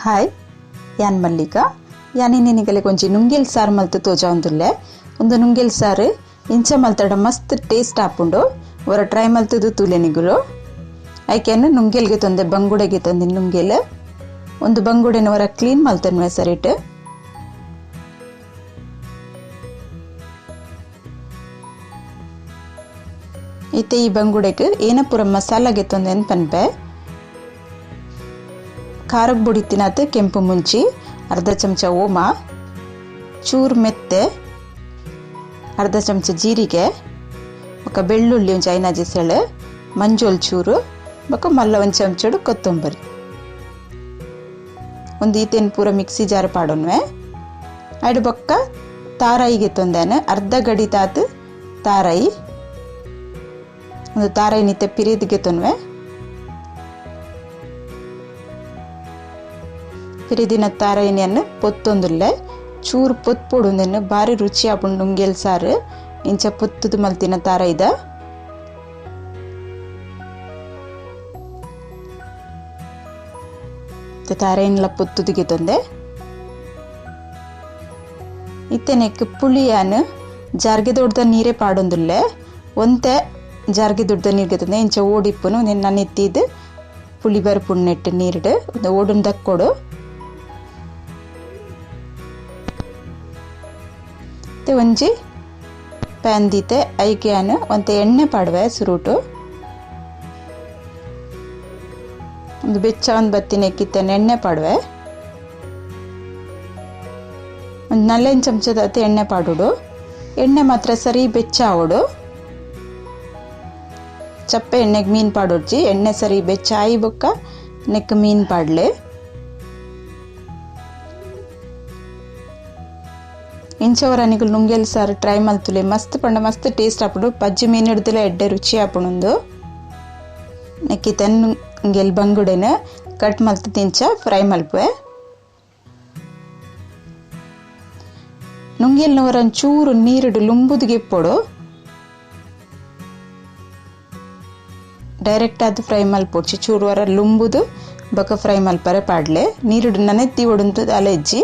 Hi ಯಾನ್ ಮಲ್ಲಿಕಾ ಯಾನಿ ನಿನಗಲೆ ಕೊಂಚಿ ನುಂಗೆಲ್ ಸಾರು ಮಲ್ತು ತೋಜಾವಂದುಲ್ಲೆ ಒಂದು ನುಂಗೆಲ್ ಸಾರು ಇಂಚ ಮಲ್ತಡ ಮಸ್ತ್ ಟೇಸ್ಟ್ ಆಪುಂಡು ವರ ಟ್ರೈ ಮಲ್ತದು ತೂಲೆ ನಿಗುಲು ಐಕೆನ್ ನುಂಗೆಲ್ಗೆ ತೊಂದೆ ಬಂಗುಡೆಗೆ ತಂದೆ ನುಂಗೆಲ್ ಒಂದು ಬಂಗುಡೆನ ವರ ಕ್ಲೀನ್ ಮಲ್ತನ್ವೆ ಸರಿಟ್ ಇತ್ತೆ ಈ ಬಂಗುಡೆಗೆ ಏನಪುರ ಮಸಾಲಾಗೆ ತೊಂದೆನ್ ಪನ್ಪೆ ಖಾರಕ್ಕೆ ಬುಡಿ ತಿನ್ನತ್ತೆ ಕೆಂಪು ಮುಂಚಿ ಅರ್ಧ ಚಮಚ ಓಮ ಚೂರು ಮೆತ್ತೆ ಅರ್ಧ ಚಮಚ ಜೀರಿಗೆ ಬೊಕ್ಕ ಬೆಳ್ಳುಳ್ಳಿ ಒಂಜಿ ಐನಾಜಿ ಸೆಳೆ ಮಂಜೋಲ್ ಚೂರು ಬೊಕ್ಕ ಮಲ್ಲ ಒಂದು ಚಮಚಡು ಕೊತ್ತಂಬರಿ ಒಂದು ಈತೇನು ಪೂರ ಮಿಕ್ಸಿ ಜಾರ್ ಪಾಡೋನ್ವೆ ಐಡು ಬೊಕ್ಕ ತಾರಾಯಿಗೆ ತೊಂದೇನೆ ಅರ್ಧ ಗಡಿ ತಾತು ತಾರಾಯಿ ಒಂದು ತಾರಾಯಿ ನಿತ್ತೆ ಪಿರಿದಿಗೆ ತೊನ್ವೆ ಪಿರಿದಿನ ತಾರಾಯಿನಿಯನ್ನು ಪೊತ್ತೊಂದುಲ್ಲೆ ಚೂರು ಪೊತ್ಪೊಡುಂದೆನ್ನು ಭಾರಿ ರುಚಿ ಆಪುಂಡು ನುಂಗೆಲ್ ಸಾರು ಇಂಚ ಪೊತ್ತುದು ಮಲ್ತಿನ ತಾರಾಯಿದ ತಾರಾಯಿನ್ಲ ಪೊತ್ತುದಿಗೆ ತೊಂದೆ ಇತ್ತೆನೆಕ್ ಪುಳಿಯಾನು ಜಾರ್ಗೆ ದೊಡ್ಡ ನೀರೇ ಪಾಡೊಂದುಲ್ಲೆ ಒಂತೆ ಜಾರ್ಗೆ ದೊಡ್ಡ ನೀರಿಗೆ ತಂದೆ ಇಂಚ ಓಡಿಪ್ಪುನು ನಿನ್ನ ನೆತ್ತಿದ್ದು ಪುಳಿ ಬರ್ಪುಂಡು ನೆಟ್ಟು ನೀರಿಡು ಒಂದು ಓಡುನ್ ದಕ್ಕೊಡು ಒಂಜಿ ಪ್ಯಾನ್ ದೀತೆ ಐಕ್ಯಾನು ಒಂತೆ ಎಣ್ಣೆ ಪಾಡುವೆ ಸುರುಟು ಒಂದು ಬೆಚ್ಚ ಒಂದು ಬತ್ತಿನ ಎಕ್ಕಿತ್ತೇನೆ ಎಣ್ಣೆ ಪಾಡುವೆ ಒಂದು ನಲ್ಲೆನ್ ಚಮಚದ ಎಣ್ಣೆ ಪಾಡುಡು ಎಣ್ಣೆ ಮಾತ್ರ ಸರಿ ಬೆಚ್ಚ ಆವಡು ಚಪ್ಪೆ ಎಣ್ಣೆಗೆ ಮೀನು ಪಾಡೊಡ್ಜಿ ಎಣ್ಣೆ ಸರಿ ಬೆಚ್ಚ ಆಯಿ ಬೊಕ್ಕ ನೆಕ್ ಮೀನು ಪಾಡ್ಲೆ ಇಂಚವರ ನಿಗುಲು ನುಂಗೆಲ್ ಸಾರು ಟ್ರೈ ಮಲ್ತುಲೆ ಮಸ್ತ್ ಪಂಡ ಮಸ್ತ್ ಟೇಸ್ಟ್ ಆಪುಂಡು ಪಜ್ಜಿ ಮೀನು ಹಿಡ್ದಲೆ ಎಡ್ಡೆ ರುಚಿ ಆಪುಂಡು ನೆಕ್ಕಿತನ್ ನುಂಗೆಲ್ ಬಂಗುಡೆನ ಕಟ್ ಮಲ್ತು ತಿಂಚ ಫ್ರೈ ಮಲ್ಪುವೆ ನುಂಗೆಲ್ನವರ ಚೂರು ನೀರಿಡು ಲುಂಬುದಿಗೆ ಇಪ್ಪೊಡು ಡೈರೆಕ್ಟ್ ಅದು ಫ್ರೈ ಮಲ್ಪೊಡ್ಚಿ ಚೂರು ವರ ಲುಂಬುದು ಬೊಕ ಫ್ರೈ ಮಲ್ಪರೆ ಪಾಡ್ಲೆ ನೀರಿಡು ನನೆತ್ತಿ ಒಡುಂತು ಅಲೆಜ್ಜಿ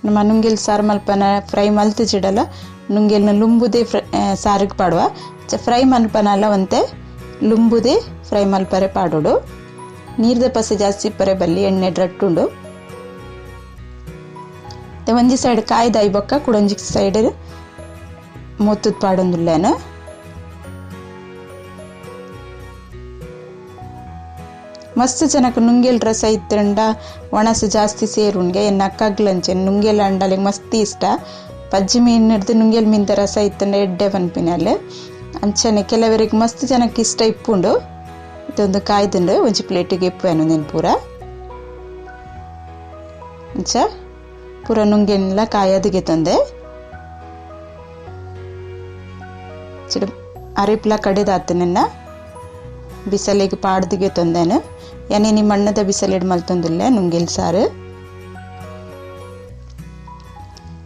ನಮ್ಮ ನುಂಗೆಲ್ ಸಾರು ಮಲ್ಪನ ಫ್ರೈ ಮಲ್ತಿಜಿಡಲ್ಲ ನುಂಗೆಲ್ನ ಲುಂಬುದೇ ಸಾರಿಗೆ ಪಾಡುವ ಫ್ರೈ ಮಲ್ಪನಲ್ಲ ಒಂತೆ ಲುಂಬುದೇ ಫ್ರೈ ಮಲ್ಪರೆ ಪಾಡೋಡು ನೀರ್ದ ಪಸೆ ಜಾಸ್ತಿ ಪರೆ ಬಲ್ಲಿ ಎಣ್ಣೆ ಡ್ರಟ್ಟುಂಡು ಒಂಜಿ ಸೈಡ್ ಕಾಯ್ದಾಯಿ ಬೊಕ್ಕ ಕುಡೊಂಜಿ ಸೈಡ್ ಮೊತ್ತದ ಪಾಡೊಂದುಲ್ಲೇನು ಮಸ್ತ್ ಜನಕ್ಕೆ ನುಂಗೆಲ್ ರಸ ಇತ್ತಂಡ ಒಣಸು ಜಾಸ್ತಿ ಸೇರುಣ್ಗೆ ಎನ್ನ ಅಕ್ಕಗ್ಲಂಚೆ ನುಂಗೆಲ್ ಅಂಡಲಿಗೆ ಮಸ್ತ್ ಇಷ್ಟ ಪಜ್ಜಿ ಮೀನು ಹಿಡ್ದು ನುಂಗೆಲ್ ಮೀನ್ದ ರಸ ಇತ್ತಂಡ ಎಡ್ಡೆ ಪನ್ಪಿನಲ್ಲಿ ಅಂಚನೆ ಕೆಲವರಿಗೆ ಮಸ್ತ್ ಜನಕ್ಕೆ ಇಷ್ಟ ಇಪ್ಪುಂಡು ಇದೊಂದು ಕಾಯ್ದುಂಡು ಒಂಜಿ ಪ್ಲೇಟಿಗೆ ಇಪ್ಪುವೇನು ನೆನ್ ಪೂರ ಅಂಚ ಪೂರ ನುಂಗೆಲ್ಲ ಕಾಯದಿಗೆ ತಂದೆ ಅರಿಪ್ಲ ಕಡೆದಾತನೆನ್ನ ಬಿಸಲಿಗೆ ಪಾಡ್ದಿಗೆ ತಂದೇನು ಯಾನೆ ನಿಮ್ಮ ಮಣ್ಣದ ಬಿಸಲಿಡ್ ಮಲ್ತೊಂದುಲ್ಲೆ ನುಂಗೆಲ್ ಸಾರು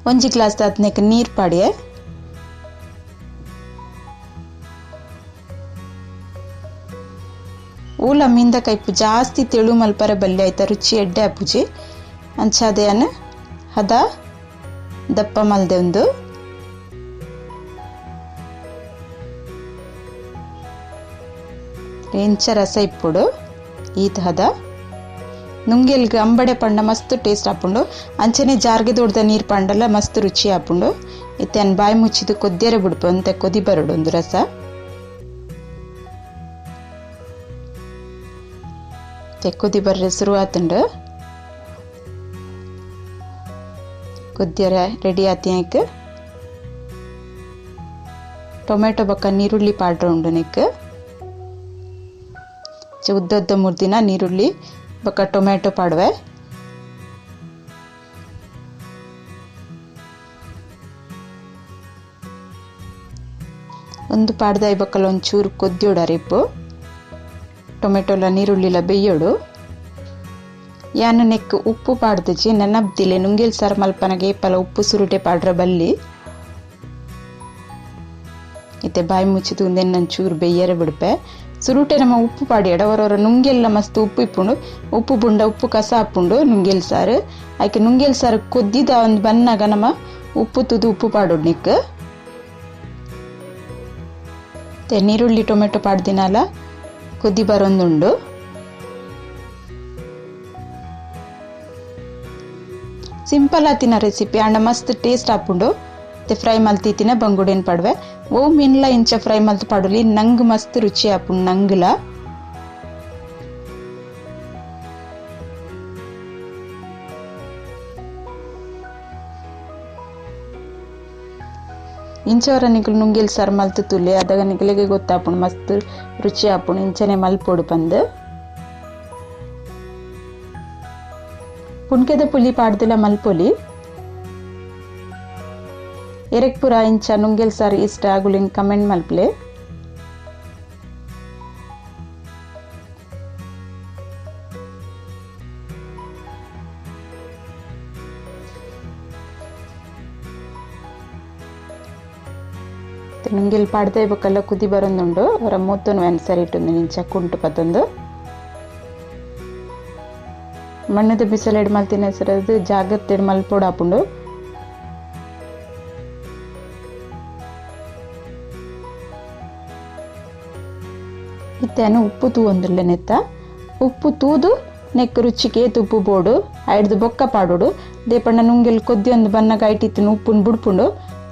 ಒಂಜಿ ಗ್ಲಾಸ್ ದಾತ್ನೆಕ್ ನೀರು ಪಾಡಿಯೆ ಊಲ ಮೀಂದ ಕೈಪು ಜಾಸ್ತಿ ತೆಳು ಮಲ್ಪರೆ ಬಲ್ಲೆ ಆಯ್ತ ರುಚಿ ಎಡ್ಡೆ ಅಪ್ಪುಜಿ ಅಂಚಾದೆಯನ್ನು ಹದ ದಪ್ಪ ಮಲ್ದೆ ಒಂದು ಇಂಚ ರಸ ಇಪ್ಪುಡು ಈತ ಹದ ನುಂಗೆಲ್ಗೆ ಅಂಬಡೆ ಪಂಡ ಮಸ್ತ್ ಟೇಸ್ಟ್ ಆಪುಂಡು ಅಂಚನೆ ಜಾರ್ಗೆ ದೊಡ್ಡ ನೀರು ಪಂಡಲ್ಲ ಮಸ್ತ್ ರುಚಿ ಆಪುಂಡು ಇತ್ತೆ ಬಾಯಿ ಮುಚ್ಚಿದ್ದು ಕೊದ್ದಿಯರೆ ಬಿಡ್ಪು ಅಂತ ಕೊದಿ ಬರೋಡು ಒಂದು ರಸ ಕೊದಿ ಬರ್ರೆ ಶುರು ಆತುಂಡು ಕೊದ್ದಿಯರೆ ರೆಡಿ ಆತಿಯಕ್ಕೆ ಟೊಮೆಟೊ ಬೊಕ್ಕ ನೀರುಳ್ಳಿ ಪಾಡ್ರ ಉಂಡು ನೆಕ್ ಉದ್ದದ್ದ ಮೂರು ದಿನ ನೀರುಳ್ಳಿ ಬೊಕ್ಕ ಟೊಮೆಟೊ ಪಾಡುವೆ ಒಂದು ಪಾಡ್ದ ಬೊಕ್ಕಲ ಒಂಚೂರು ಕೊದ್ದಿಯೋಡು ಅರಿಪು ಟೊಮೆಟೊಲ ನೀರುಳ್ಳಿಲ ಬೇಯೋಡು ಯಾನು ನೆಕ್ ಉಪ್ಪು ಪಾಡ್ದಜಿ ನೆನಬ್ದಿಲೆ ನುಂಗೆಲ್ ಸಾರು ಮಲ್ಪನಗೆ ಏಪಲ ಉಪ್ಪು ಸುರುಟೆ ಪಾಡ್ರ ಬಲ್ಲಿ ಇತ್ತೆ ಬಾಯಿ ಮುಚ್ಚಿದು ಉಂದೆನ್ ಚೂರು ಬೆಯ್ಯರೆ ಬಿಡ್ಪೆ. ಸುರುಟೆ ನಮ್ಮ ಉಪ್ಪು ಪಾಡಿಯಡ ಹೊರವರ ನುಂಗೆಲ್ಲ ಮಸ್ತ್ ಉಪ್ಪು ಇಪ್ಪುಂಡು. ಉಪ್ಪು ಬುಂಡ ಉಪ್ಪು ಕಸ ಆಪುಂಡು ನುಂಗೆಲ್ ಸಾರು. ಆಯ್ಕೆ ನುಂಗೆಲ್ ಸಾರು ಕೊದ್ದಿದ ಒಂದು ಬನ್ನಾಗ ನಮ್ಮ ಉಪ್ಪು ತುದು ಉಪ್ಪು ಪಾಡೋಡು ನಿಕ್. ನೀರುಳ್ಳಿ ಟೊಮೆಟೊ ಪಾಡ್ದಿನಲ ಕೊದ್ದಿ ಬರೊಂದುಂಡು. ಸಿಂಪಲ್ ಆತಿನ ರೆಸಿಪಿ ಅಂಡ ಮಸ್ತ್ ಟೇಸ್ಟ್ ಆಪುಂಡು. ಮತ್ತೆ ಫ್ರೈ ಮಲ್ತಿತ್ತಿನ ಬಂಗುಡೆನ್ ಪಡ್ವೆ. ಓ ಮೀನ್ಲ ಇಂಚ ಫ್ರೈ ಮಲ್ತು ಪಾಡೊಲಿ ನಂಗ್ ಮಸ್ತ್ ರುಚಿ ಆಪುಂಡು ನಂಗ್ಲ. ಇಂಚವರ ನಿಕುಲು ನುಂಗೆಲ್ ಸಾರು ಮಲ್ತು ತುಲೆ ಅದಾಗ ನಿಕುಲೆಗೆ ಗೊತ್ತಾಪುಂಡು ಮಸ್ತ್ ರುಚಿ ಆಪುಂಡು. ಇಂಚನೆ ಮಲ್ಪೊಡು ಪಂದ್. ಪುಣ್ಕೆದ ಪುಲಿ ಪಾಡ್ದಿಲ ಮಲ್ಪೊಲಿ. ಎರೆಕ್ ಪೂರ ಇಂಚ ನುಂಗೆಲ್ ಸಾರು ಇಷ್ಟ ಆಗುಲಿಂಗ್ ಕಮೆಂಟ್ ಮಲ್ಪಲೆ. ನುಂಗೆಲ್ ಪಾಡ್ದೆ ಬೊಕ್ಕಲ್ಲ ಕುದಿ ಬರೊಂದುಂಡು. ಅವರ ಮೂತೊನು ಸರಿ ಇಟ್ಟುಂದು ಇಂಚ ಕುಂಟು ಪತ್ತೊಂದು. ಮಣ್ಣದ ಬಿಸಲೆಡ್ ಮಲ್ತಿನ ಸರದು ಜಾಗ್ರತೆ ಮಲ್ಪೊಡು ಆಪುಂಡು. ಇತ್ತೇನು ಉಪ್ಪು ತೂವೊಂದುಲ್ಲೆ ನೆತ್ತ. ಉಪ್ಪು ತೂದು ನೆಕ್ ರುಚಿಗೆ ತುಪ್ಪು ಬೋಡು ಐಡ್ದು ಬೊಕ್ಕ ಪಾಡೋಡು. ದೇಪಣ್ಣ ನುಂಗೆಲ್ ಕೊದ್ದಿ ಒಂದು ಬನ್ನಗ ಐಟಿತ್ತಿನ ಉಪ್ಪುನ್ ಬುಡ್ಪುಂಡು.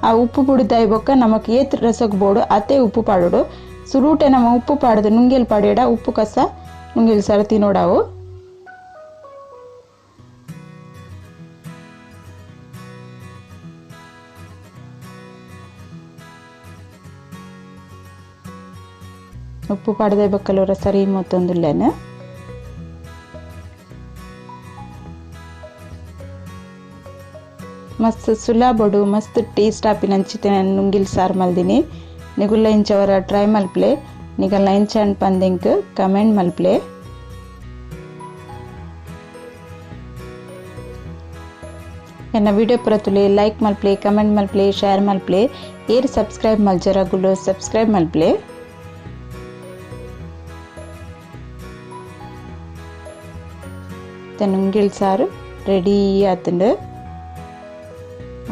ಆ ಉಪ್ಪು ಬುಡ್ದಾಯಿ ಬೊಕ್ಕ ನಮಕ್ ಏತ್ ರಸಕ್ ಬೋಡು ಅತೆ ಉಪ್ಪು ಪಾಡೋಡು. ಸುರೂಟೆ ನಮ್ಮ ಉಪ್ಪು ಪಾಡದು ನುಂಗೆಲ್ ಪಾಡೇಡ ಉಪ್ಪು ಕಸ ನುಂಗೆಲ್ ಸಾರು ತಿನ್ನೋಡಾವು. ಉಪ್ಪು ಪಾಡದೆ ಬೊಕ್ಕಲೋರ ಸರಿ ಮತ್ತೊಂದುಲ್ಲೇನು. ಮಸ್ತ್ ಸುಲಭಡು ಮಸ್ತ್ ಟೇಸ್ಟ್ ಆಪಿನ ಅಂಚಿತೆ ನುಂಗಿಲ್ ಸಾರು ಮಲ್ದಿನಿ. ನಿಗುಲ್ಲ ಇಂಚವರ ಟ್ರೈ ಮಲ್ಪ್ಲೆ. ನಿಗಲ್ಲ ಇಂಚ ಪಂದೆಂಕ್ ಕಮೆಂಟ್ ಮಲ್ಪ್ಲೆ. ಎನ್ನ ವಿಡಿಯೋ ಪುರತುಲೆ ಲೈಕ್ ಮಲ್ಪ್ಲೆ, ಕಮೆಂಟ್ ಮಲ್ಪ್ಲೆ, ಶೇರ್ ಮಲ್ಪ್ಲೆ. ಏರ್ ಸಬ್ಸ್ಕ್ರೈಬ್ ಮಲ್ಜರಗುಲು ಸಬ್ಸ್ಕ್ರೈಬ್ ಮಲ್ಪ್ಲೆ. ನುಂಗಿಲ್ ಸಾರು ರೆಡಿ ಆತುಂಡು.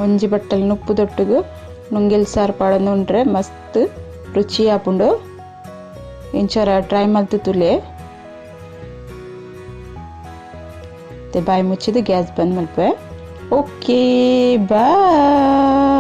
ಒಂಜಿ ಬಟ್ಟಲ್ ನುಪ್ಪು ದೊಟ್ಟುಗು ನುಂಗೆಲ್ ಸಾರು ಪಾಡೊಂದು ಉಂಡ್ರೆ ಮಸ್ತ್ ರುಚಿ ಆಪುಂಡು. ಇಂಚರ ಟ್ರೈ ಮಲ್ತು ತುಲೆ. ಬಾಯಿ ಮುಚ್ಚಿದು ಗ್ಯಾಸ್ ಬಂದ್ ಮಲ್ಪೆ. Okay bye.